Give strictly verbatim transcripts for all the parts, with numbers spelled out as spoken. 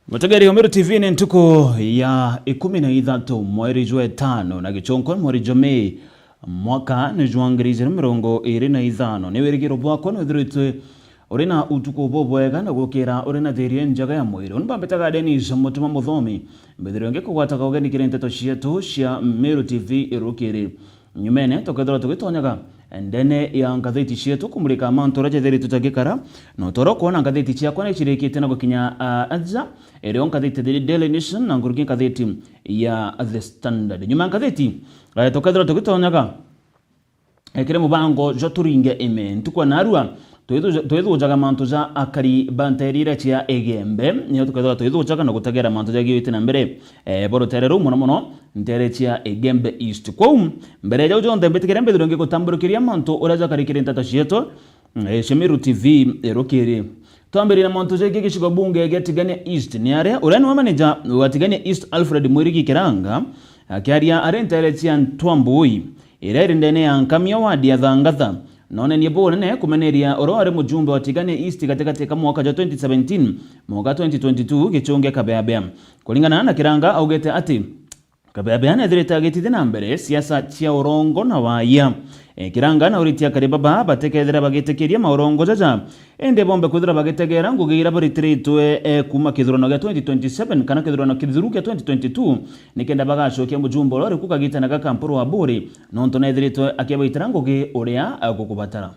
Mutegeri wa Meru T V, ni ntuku ya ikumi na ithatu mweri jwa itano na gichunku mweri jwa Mei, mwaka ni jwa ngiri ijiri mirongo iri na ithano. Ni wirigiro bwakwa ni withiritwe uri na utuku bubwega na gukira uri na thiiri njega ya mwiri. Uni bambitaga Dennis Mutuma Muthomi, mbithirio ngikugwataga ugeni kiri nteto cietu cia Meru T V rukiri. Nyumene, tukethirwa tugitonyaga ndene ya ngatheti cietu kumurika mantu uria jethiritwe jagikara, na utoro kwona ngatheti ciakwa ni cirikite na gukinya, ah, aja, irio ngatheti The Daily Nation na nkuruki ngatheti ya The Standard. Nyuma ya ngatheti, eh, tukethirwa tugitonyaga, eh, kiri mubango jwa Turinge Ime. Ntuku ya narua, twithu-, twithujaga mantu ja akari ba nteere iria cia Igembe, nio tukethirwa twithujaga na gutegera mantu jagiite na mbere, eh, bo rutere ruu, mono mono nteere cia Igembe East. Kwou, mbere ya jau jonthe, mbitikire mbithirwe ngigutamburukiria mantu uria jakari kiri nteto cietu, eh, cia Meru T V rukiri. Twambiririe na mantu jegie gicigo bunge gia Tigania East. Ni aria uria niwe manager wa Tigania East, Alfred Mwirigi Kiranga, akiaria ari nteere cia Ntwambui, iria iri ndene ya Nkamia ward ya Thangatha, nonenie bunene kumeneria uria wari mujumbe wa Tigania East gatigati ka mwaka jwa twenty seventeen mwanka twenty twenty-two, Gichunge Kabeabea. Kuringana na Kiranga, augite ati Kabeabea nethirite agitithia na mbere siasa cia urongo na waia. E, Kiranga nauritie akari baba batikethira bagitikiria maurongo jaja, indi bombe kwithira bagitegera ngugi iria baritiritwe, e, kuuma kithurano gia twenty twenty-seven kana kithurano kithiru kia twenty twenty-two, nikenda bagacokia mujumbe uria uri ku kagitene gaka Mpuru Aburi, nontu nethiritwe akibaitira ngugi uria agukubatara.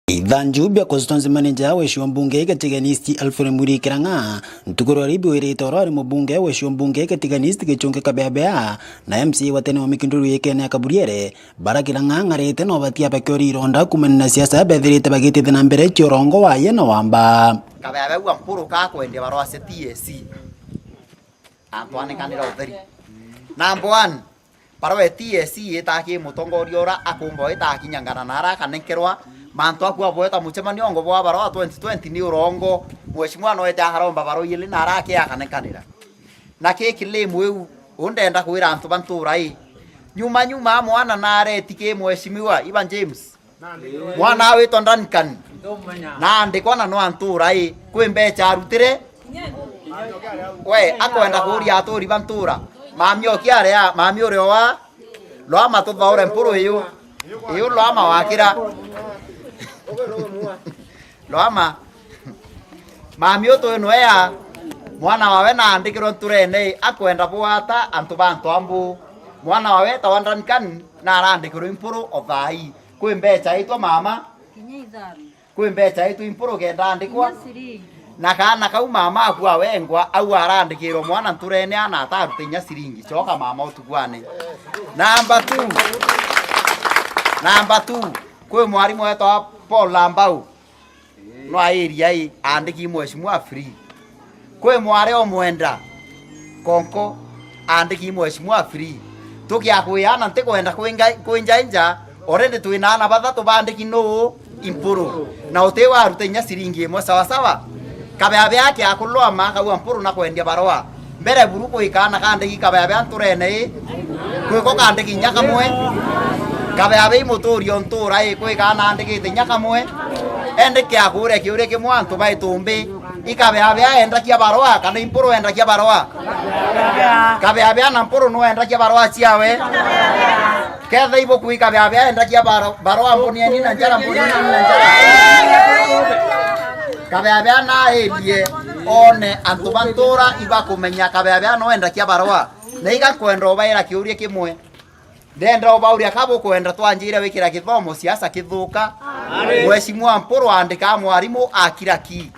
Ithanju bia constituency manager wa gicigo mbunge gia Tigania East, Alfred Mwirigi Kiranga, ntuku rwa ribi wirite uria wari mubunge wa gicigo mbunge gia Tigania East, Gichunge Kabeabea, na M C A wa tene wa Mikinduri Ikene ya Kaburiere, bara Kiranga ang'arite no batia bakioria ironda kuumania na siasa bethirite bagitithia na mbere cia urongo waye na wamba. Kabeabea ua Mpuru kakwendia barua cia T S C. Antwanikanira utheri. Number one, barua ya T S C itaaki mutongoria ura akumba itakinyangana na ara akanenkerwa mantu aku abweta mucemanio ongo bwa barua twenty twenty ni urongo. Mheshimiwa noete akaromba barua ili na ara ake akanenkanira. Na ki claim iu, undenda kwira antu ba ntura ii. Nyuma nyuma mwana nareti ki mheshimiwa Ivan James. Mwana witwa Duncan. Naandikwa na no antura ii. Kwi mbecha arutire? We, akwenda kuuria aturi ba ntura. Mami okiaria, mami uri owa? Lwama tuthaure Mpuru iyu. Iyu lwama wakira. Lwama. Mami utu ino ea. Mwana wawe naandikirwe nturene ii. Akwenda bwata antu ba Ntwambu. Mwana wawe etawa Duncan na arandikirwe Mpuru o thaa ii. Kwi mbecha itwa mama? Kinya ithano. Kwi mbecha itwa Mpuru kenda andikwa? Kinya ciringi. Na kaana kau mama aku awengwa, au arandikirwa mwana nturene ana ataruta inya ciringi. Coka mama utukwane. Number two. Number two. Kwi mwarimu wetwa Paul Lambau. No area ii, andiki mheshimiwa free. Kwi mware o mwenda, Konko, andiki mheshimiwa free. Tukiakwiyana ntikwenda kwinga-, kwinjainja, already twina ana bathatu bandiki nuu? Mpuru. Na uti waruta inya ciringi imwe sawa sawa. Kabeabea ake akulwama akauga Mpuru na kwendia barua. Mbere buru kwi kaana kandiki Kabeabea nturene ii. Kwiko kandiki inya kamwe. Kabeabea i muturi o ntura ii, kwi kaana andikite inya kamwe. Indi kiakuria kiuria kimwe antu ba Itumbi. I Kabeabea endakia barua kana i Mpuru endakia barua? Kabeabea na Mpuru nu endakia barua ciawe? Ketha ibuku i Kabeabea endakia baro-, barua mbunieni na njara, mbunieni na njara. Kabeabea na airie one antu ba ntura ibakumenya Kabeabea no endakia barua. Na iga nkwenda ubaira kiuria kimwe. Ndenda ubauria ka bukwenda twanjire wikira kithomo siasa kithuka? Mheshimiwa Mpuru andika mwarimu akira ki?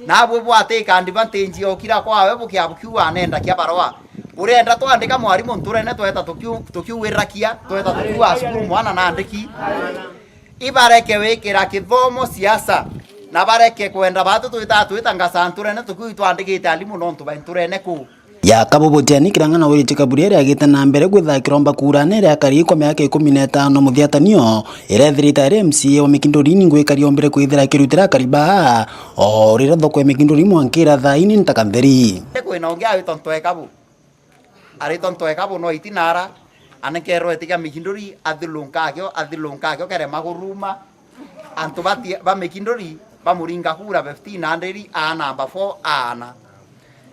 Nabwe bwate advantage ya ukira kwawe bukia bukiuga anenda kia barua. Urenda twandika mwarimu nturene tweta tukiu-, tukiuwirakia, tweta tukiuga cukuru mwana nandiki? Ibareke wikira kithomo siasa, na bareke kwenda batu twita twita ngasa nturene tukiu twandikite alimu nontu ba nturene ku. Ya Kabubu Tiani Kirang'ana wiritie Kaburiere agite na mbere kwithakira omba kuurana iria akari kwa miaka ikumi na itano muthiatanio, iria ethirite ari M C A wa Mikinduri ningwa ikari ombire kwithira akirutira akari baa, o riria thoko ya Mikinduri mwankira thaini ntaka ntheri. Kwina ungi awitwa Ntoe Kabu. Aritwa Ntoe Kabu no itinara, anenkerwe itiga Mikinduri, athilunka akio, athilunka akio kerema kuruma. antu bati-, ba Mikinduri bamuringa kura fifteen, na ndiri a namba four aana.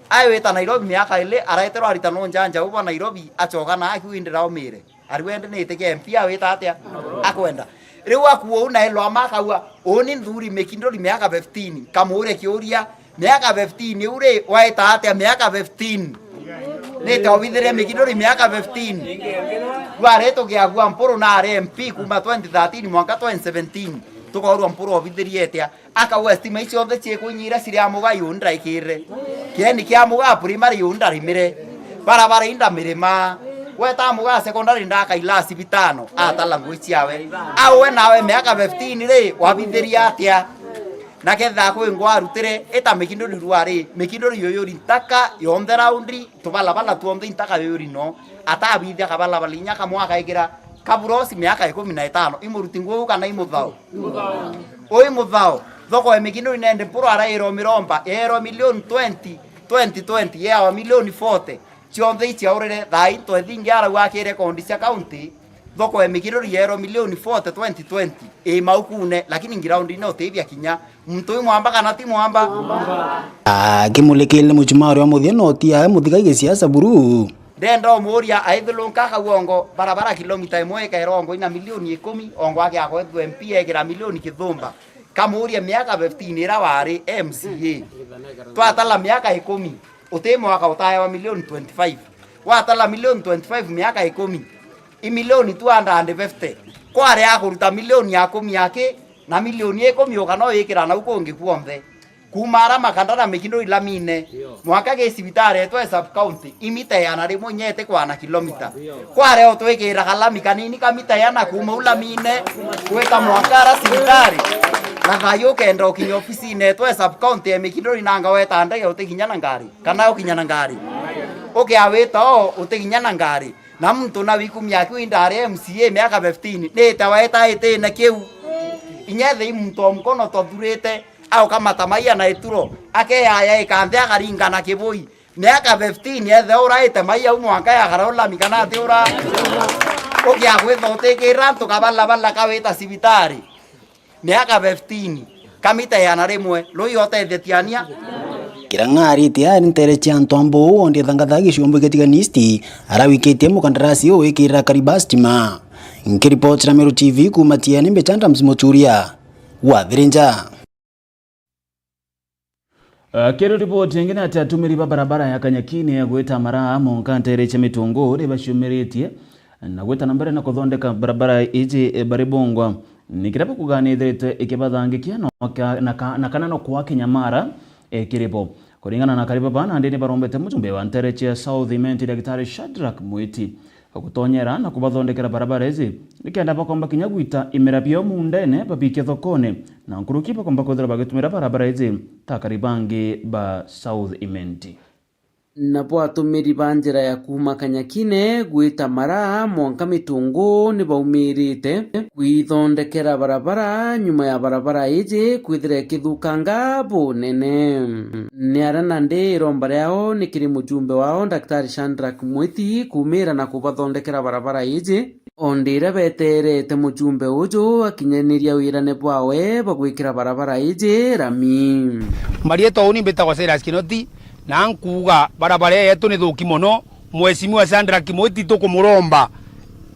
Aiwita Nairobi miaka ili, areterwa aritanwo nja njau bwa Nairobi, acoka na akiu indi raumire. Ari wendi ni itikia M P awita atia? Akwenda. Riu akua uu na ilwama akauga, uu ni nthuri Mikinduri miaka fifteen. Kamuuria kiuria, miaka fifteen iu ri, waita atia miaka fifteen? Nite obithirie Mikinduri miaka fifteen. Riu ari tukiagua Mpuru na ari M P kuma twenty thirteen mwanka twenty seventeen. Tukaurwa Mpuru obithirie atia? Akauga stima icio cionthe ciikuinyira ciri a muga yu ndaikirire. Kieni kia muga primary yu ndarimire. Barabara inda mirima. Gweta muga secondary ndakaila cibitano. Atala ngui ciawe. Au we nawe miaka fifteen ri, wabithiria atia? Na ketha kwi ngwa arutire, ita Mikinduri rwari, Mikinduri yuyuri ntaka yonthe raundi, tubalabala tuonthe intaka yuyuri no. Atabithia kabalabala inya kamwe akaikira kaburosi miaka ikumi na itano. Imuruti nguu kana imuthao? Ui muthao, thoko ya Mikinduri nende Mpuru arairwo miromba, yairwo milioni twenty, twenty twenty, yawa milioni forty. Cionthe ici aurire, thaa into ethingi arau aki rekondi cia county, thoko ya Mikinduri yairwo milioni forty twenty twenty. I maukune, lakini ngiraundine utibia kinya. Muntu ui mwamba kana ti mwamba? Akimulikirire muchumaa uria wa muthia noti yawe muthiga gisiasa buru. Ndenda umuria aithulunka akauga ongo barabara kilomita imwe ikaira ongo ina milioni ikumi, ongo ake akwethwa M P ekira milioni kithumba. Kamuuria miaka fifteen ira wari M C A. Twatala miaka ikumi, uti mwaka utaewa milioni twenty-five. Watala milioni twenty-five miaka ikumi, i milioni two hundred and fifty. Kwari akuruta milioni ya kumi aki, na milioni ikumi uka no wikira nau kungi kwonthe. Kuuma ara Makandara Mikinduri lamine, mwanka gi cibitari yetu e sub county, i mita igana rimwe inya iti kwana kilomita. Kware o twikiraga lami kanini ka mita igana kuuma u lamine, gwita mwanka ara cibitari. Na thayu ukenda ukinya ofisine yetu e sub county e Mikinduri nanga weta ndege utikinya na ngari, kana ukinya na ngari. Ukiawita o utikinya na ngari. Na muntu na wikumia akiu indari M C A miaka fifteen, nite weta itine kiu. Inya ethei muntu o mukono tothurite, aukamata maia na ituro, akeyaya ikanthe akaringa na kibui. Miaka fifteen ethe uraite maia u mwanka yakara ulami kana ati ura. Ukia gwitha utikirira antu kabalabala kawita cibitari. Miaka fifteen, kamita igana rimwe, rui otethetiania. Kirang'a aritie ari ntere cia antu a mbuu ondi thangatha giciumbu gia Tigania East, arawikitie mukandarasi uu wikirira kariba stima. Nkiripotira Meru T V kuuma Tiene, mbicha Adams Muturia wa Thirinja. Ah, kiri riboti ingi ni ati atumiri ba barabara ya Kanyakine ya gwita Maraa monka ntere cia Mitungu ni baciumiritie na gwita na mbere na kuthondeka barabara iji, eh, bari bongwa. Ni kiria bakuga ni ithiritwe ikibathangikia no ka-, na ka-, na kana no kwa kinyamara, eh, kiri bo. Kuringana na kariba bana, ndi ni barombete mujumbe wa ntere cia South Imenti, Daktari Shadrack Mwiti, gutonyera na kubathondekera barabara iji, nikenda bakomba kinya gwita imera biao muundene babikie thokone, na nkuruki bakomba kwithirwa bagitumira barabara iji ta akari bangi ba South Imenti. Nabo atumiri ba njira ya kuuma Kanyakine gwita Maraa mwanka Mitungu ni baumirite kwithondekera barabara nyuma ya barabara iji kwithira ikithukanga bunene. Ni aria nandi iromba riao ni kiri mujumbe wao Daktari Shadrack Mwiti kumira na kubathondekera barabara iji, o ndi iria beterete mujumbe uju akinyaniria wirane bwawe bwa gwikira barabara iji rami. Marietwa uni mbitagwa Silas Kinoti, na nkuuga barabara ii yetu ni thuki mono. Mheshimiwa Shadrack Mwiti tukumuromba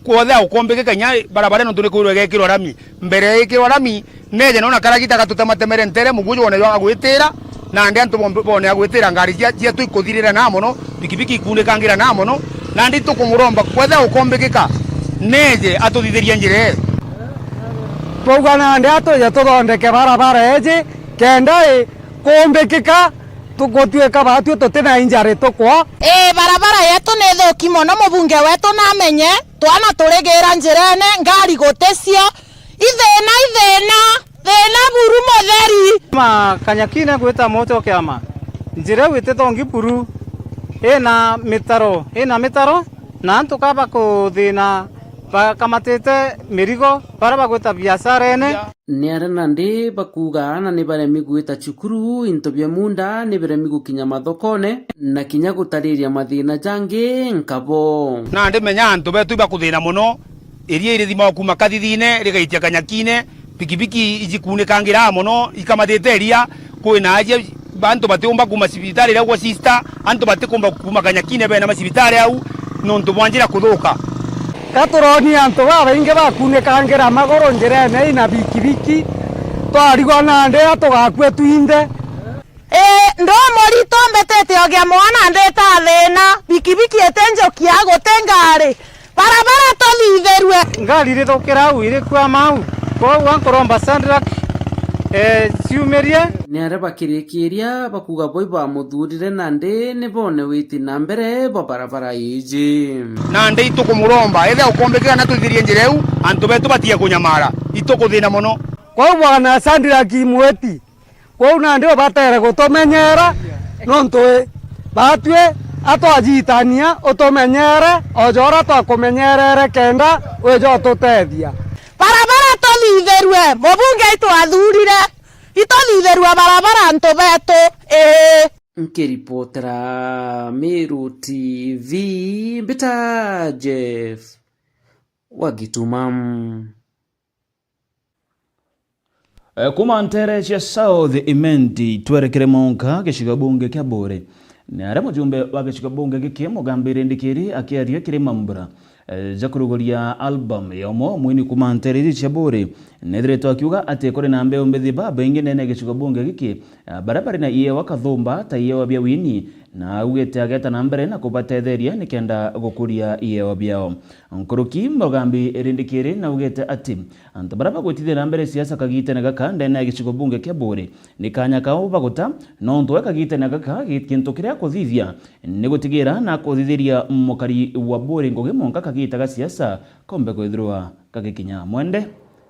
kwothe aukombikika inya barabara ino turi kwirwa igekirwa rami. Mbere ya ikirwa rami, neje nona karagita gatutematemere ntere, muguju wone jwa gwitira, nandi antu bombe bone agwitira, ngari cia, cietu ikuthirira na mono, pikipiki ikunikangira na mono, nandi tukumuromba kwethe aukombikika, neje atuthithirie njira ii. Twauga nandi atuje tuthondeke barabara iji, kenda i kumbikika, tu-, gutuika batwi tuti na injury tukwa. Ii, barabara yetu ni thuki mono, mubunge wetu namenye, twana turigira njirene, ngari guticio, ithina, ithina, thina buru mutheri. Ma Kanyakine gwita Mocho Kiama, njira iu itithongi buru, ina mitaro, ina mitaro, na antu kaba kuthina bakamatite mirigo, bara bagwita biasharene. Ni aria nandi bakuuga aana ni baremi gwita cukuru, into bia muunda ni biremi gukinya mathokone, na kinya gutariria mathina jangi nkabo. Nandi menya antu betu ibakuthina mono, iria irithima o kuuma Kathithine rigaitia Kanyakine, Pikipiki ijikuunikangiraa mono, ikamathite iria, kwina aja antu batiumba kuuma cibitari iria gwa sister, antu batikumba kuuma Kanyakine bena macibitari au, nontu bwa njira kuthuka. Ka turoni antu babaingi bakuunikangira maguru njirene ina bikibiki, twarigwa nandi a tugakua twinthe. Ii, ndomori tumbitite ogia mwana ndita thina, bikibiki iti njukia guti ngari, barabara tuthithirue. Ngari irithukira au irikwama au, kwou ankuromba Sadrak, eh, ciumirie. Ni aria bakirikiria bakuuga bo ibamuthurire nandi ni bone witi na mbere bwa barabara iji. Nandi itukumuromba, ethia ukombikira na tuthirie njira iu, antu betu batige kunyamara, itukuthina mono. Kwou bwana Sadrak Mwiti, kwou nandi ubatere gutumenyera, nontu wi batwi atwajitania, utumenyere o jora twakumenyerere kenda wija ututethia. Barabara tuthithirue, mubunge itwathurire, ituthithirue barabara antu betu, ii. Nkiripotera Meru T V, mbita Jeff wa Gituma. Eh, kuuma nteere cia South Imenti, twerekere mwanka gicigo bunge kia Buuri. Ni aria mujumbe wa gicigo bunge giki, Mugambi Rindikiri, akiaria kiri mambura, eh, ja kuruguria album ya umwe mwini kuuma nteere iji cia Buuri, nethiritwe akiuga ati kuri na mbeu mbithi babaingi ndene ya gicigo bunge giki, eh, baria bari na iewa kathumba ta iewa bia wini, na augite ageta na mbere na kubatetheria nikenda gukuria iewa biao. Nkuruki, Mugambi Rindikiri naugite ati antu baria bagwitithia na mbere siasa kagitene gaka ndene ya gicigo bunge kia Buuri, ni kanya kao baguta, nontu we kagitene gaka gi-, gintu kiria akuthithia ni gutigira na kuthithiria mukari wa Buuri ngugi mwanka kagita ga siasa kombe kwithirwa gagikinya. Mwende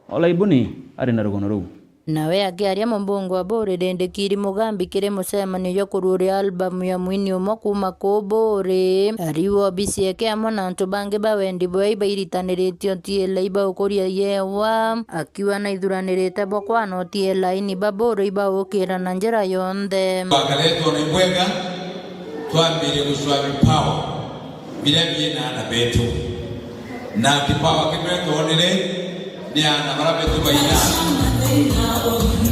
Olaibuni ari na rugono ruu. Nawe akiaria, mubunge wa Buuri Rindikiri Mugambi kiri mucemanio jwa kuruguria albamu ya mwini umwe kuuma kuu Buuri, ariuga obisi yake amwe na antu bangi ba wendi bwega ibairitaniritie utiela ibaukuria iewa, akiuga naithuranirite bwa kwana utiela ini ba Buuri ibaukira na njira yonthe. Bakaretwa ni bwega twambirie gucwa bipawa biria biina aana betu. Na kipawa kimwe twonire ni aana baria betu baina,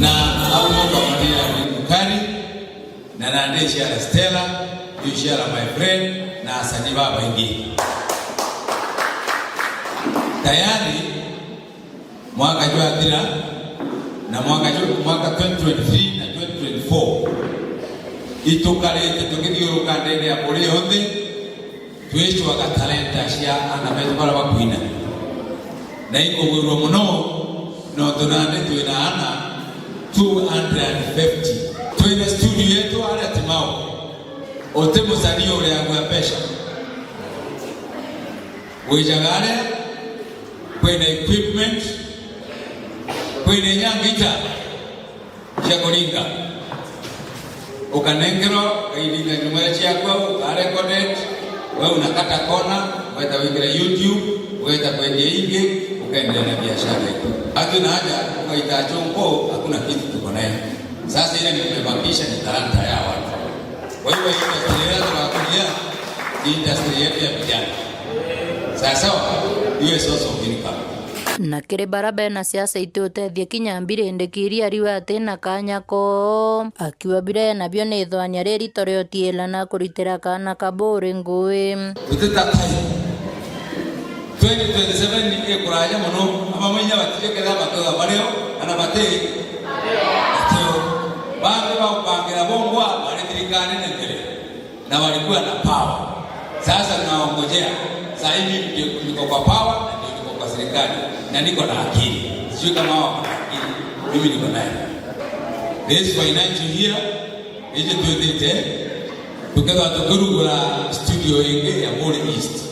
na au no twamwonire Mukari, na nandi iciara Stella, iciara my friend, na asanii babaingi. Tayari mwaka jwathira, na mwaka jwa, mwaka twenty twenty-three na twenty twenty-four, itukarite tukithiuruka ndene ya Buuri yonthe, twicwaga talenta cia aana betu baria bakwina. Na ikugwirua mono, nontu nandi twina aana two hundred and fifty. Twina studio yetu aria Timau. Uti musanii uriagua mbeca. Wijaga aria kwina equipment, kwina inya ngita cia kuringa. Ukanenkerwa, ukairinga nyuma ya ciakwa, ukarecorded, we unakata kona, ugeta wikira YouTube, ugeta kwendia ingi, ukaendelea na biashara iku. Hatu na haja, ukaita chongo, hakuna kitu tuko naye. Sasa ile nimebakisha ni talanta ya watu. Kwa hivyo industry yetu ya kulia, ni industry yetu ya vijana. Sawa sawa? Hiyo is also income. Na kiri baria bena siasa itiutethia kinya mbiri ndikiri ariuga ati na kanya ko. Akiuga biria enabio ni ithwania ririto ria utiela na kuritira kaana ka Buuri ngui. Tutitatai. Twenty twenty-seven ni ikuraja mono, amwe inya batijikira batuga bario, ana bati, batio. Bangi bagupangira bongwa, bari thirikarine mbere. Na walikuwa na power. Sasa tunaongojea. Saa hii mimi ndio niko kwa power na ndio niko kwa serikali. Na niko na akili. Sijui kama wao wako na akili. Mimi niko nayo. This financial year, ije twendete, tukethwa tukirugura studio ingi ya Buuri East.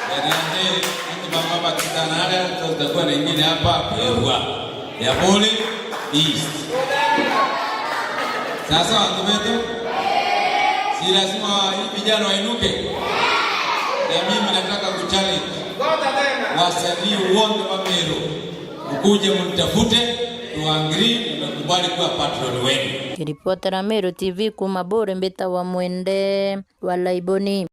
Na nandi, antu bamwe bakitana aria, tutakuwa na ingine hapa, ya Buuri East. Sasa watu wetu, si lazima hii vijana wainuke? Na mimi nataka kuchallenge wasanii wote wa Meru, mkuje mnitafute, tu agree, nimekubali kuwa patron wenu. Kiripotera Meru T V kuuma Buuri, mbita wa Mwende wa Laiboni.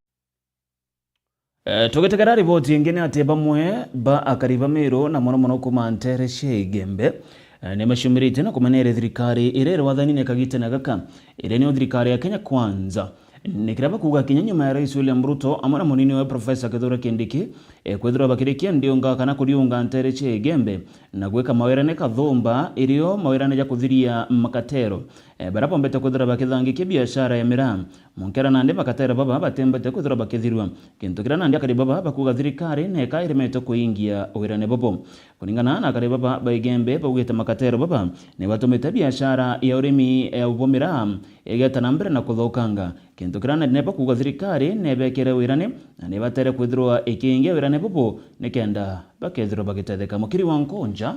Eh, tugitegera riboti ingi ni ati bamwe ba akari ba Meru na mono mono kuma ntere cia Igembe, eh, ni maciumiritie na kumeneria thirikari iria iri wathanine kagitene gaka, iria niyo thirikari ya Kenya Kwanza. Ni kiria bakuuga kinya nyuma ya Rais William Ruto amwe na munini we Professor Kithure Kindiki, eh, kwithirwa bakirikia ndiunga kana kuriunga ntere cia Igembe na gwika mawirane kathumba irio mawirane ja kuthiria makatero, eh, baria bombete kwithirwa bakithangikia biashara ya miraa. Munkera nandi makatero baba batembete kwithirwa bakithirua. Kintu kiria nandi akari baba bakuuga thirikari neka iremete kuingia wirane bobo. Kuringana na akari baba ba Igembe baugite makatero baba ni batumite biashara ya urimi ya bwa miraa igeta na mbere na kuthukanga. Kintu kiria nandi neba kuuga thirikari nebekere wirane na nebatere kwithirwa ikiingia wirane bobo nikenda bakethirwa bagitetheka. Mukiri wa Nkonja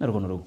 na rugono ruu.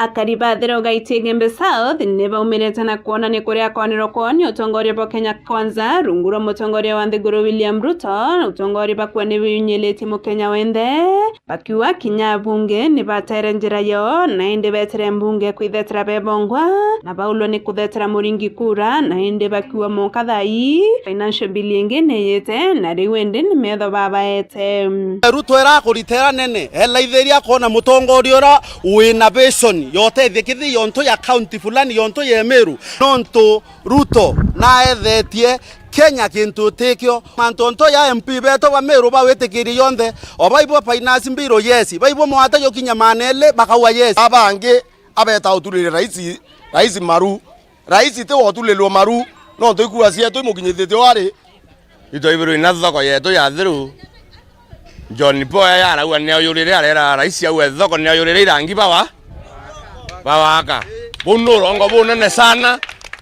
Akari ba Therogaiti Igembe South ni baumirite na kwona ni kuria kwanirwa kwao ni utongoria bwa Kenya Kwanza rungu rwa mutongoria wa nthiguru William Ruto, na utongoria bakua ni biyunyiritie Mukenya wenthe, bakiuga kinya abunge ni batere njira yo, na indi betire mbunge kwithetera bebongwa, na baulwa ni kuthetera muringi kura, na indi bakiuga monka thaa ii financial bill ingi ni yite, na riu indi ni metho babaete. Ruto era akuritera nene, elaithiria akona mutongoria ura wina vision ya utethia kithi yontu ya county fulani, yontu ya Meru. Nontu Ruto naethetie Kenya kintu utikio. Mantu onto ya M P betu ba Meru bawitikirie yonthe, o baibo finance bill, yes, baibo mwata jukinya maana eli, bakauga yes. Abangi abeta uturire raisi, raisi maru. Raisi ti wotulilwe maru, nontu ikua cietu imukinyithitie wari. Itwaibirwe ina thoko yetu ya thiru. John Paul ya arauga ni aujurire, arera raisi auge thoko ni aujurire irangi bawa, bawaka. Buu ni urongo bunene sana,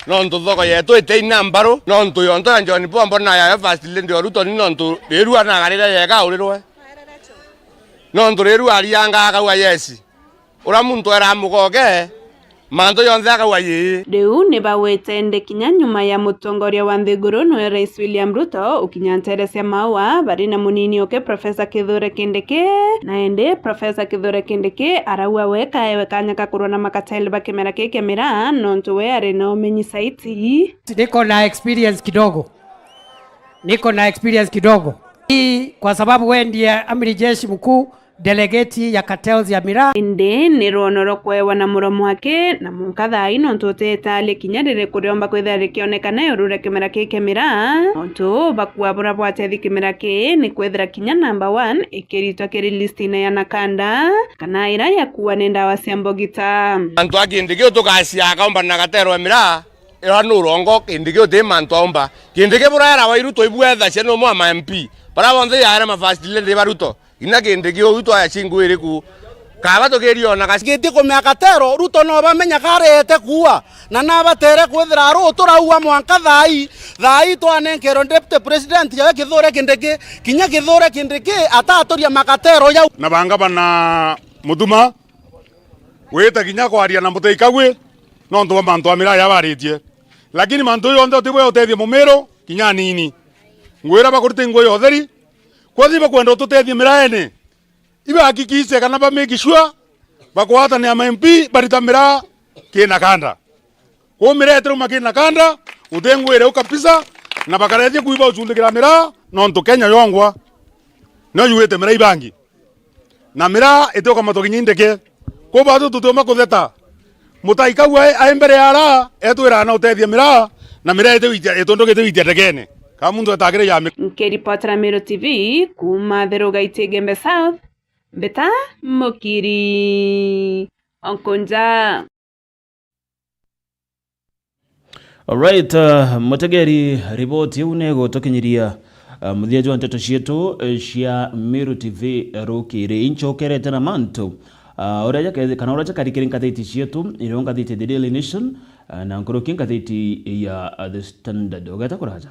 nontu thoko yetu iti ina mbaru, nontu yonto ya John Paul mbona ya first lady o Ruto ni nontu riru anagarire yega aurirwe. Nontu riru arianga akauga yes. Uria muntu era mugoge, mantu jonthe akauga ii. Riu ni bagwite indi kinya nyuma ya mutongoria wa nthiguru niwe Rais William Ruto ukinya ntere cia Maua bari na munini oke Professor Kithure Kindiki, na indi Professor Kithure Kindiki arauga we kaewe kanya ka kurwa na makateli ba kimera kii kia miraa nontu we ari na umenyi saiti. Niko na experience kidogo. Niko na experience kidogo. Hii kwa sababu we ndiye amiri jeshi mkuu, delegate ya cartels ya miraa. Indi ni rwono rwa kwewa na muromo wake, na munka thaa ii nontu utetalia kinya ririku riomba kwithira rikionekana iuru ria kimera kii kia miraa, nontu bakua bura bwatethi kimera kii ni kwithira kinya number one ikiritwa kiri listine ya nakanda, kana ira yakua ni ndawa cia mbogita. Antu a kindi kiu tugacia akaumba na gaterwa miraa, ira ni urongo, kindi kiu ti mantu aumba. Kindi kiburaera wairu twaibwetha cia ni umwe wa ma M P. Bara bonthe yaere ma first lady ba Ruto. Ina kindi kiu twaya chingu iriku? Kaba tukiriona gaci- Giti kumea katero, Ruto no bamenya karete kuua, na nabatere kwithira aru turaua mwanka thaa ii, thaa ii twanenkerwe deputy president yawe Kithure Kindiki, kinya Kithure Kindiki ataturia makatero jau. Na banga bana mutuma, gwita kinya kwaria na mutai kagwi, nontu bwa mantu a miraa yabaritie. Lakini mantu jonthe utibwe utethia mumiru, kinya anini. Ngwira bakurite nguo ya utheri, Kwethi bakwenda ututethia miraene, ibahakikishe kana ba make sure bakwatanira ma M P barita miraa kina kanda. Kwou miraa itirauma kina kanda, utengwire u kabisa, na bakarethia kuiba ucunthikira miraa, nontu Kenya yongwa nio yuite miraa ibangi. Na miraa itiokamatwa kinya indeke. Kwou batu tutiumba kutheta. Mutai kau ai, ai mbere ya ara, etwiraga na utethia miraa, na miraa itiwitia, itundu gitiwitia ndekene. Ka muntu etakire ya miraa. Nkiripotera Meru T V kuuma Theru Gaiti Igembe South, Mbita Mukiri Onkonja. Alright, uh, mutegeri, riboti iu ni igutukinyiria, uh, muthia jwa nteto cietu, eh, cia Meru T V rukiri. Inchokerete na mantu, uh, uria jake-, kana uria jakari kiri ngathiti cietu, irio ngathiti The Daily Nation, uh, na nkuruki ngathiti ya, uh, The Standard. Ugeta kuraja.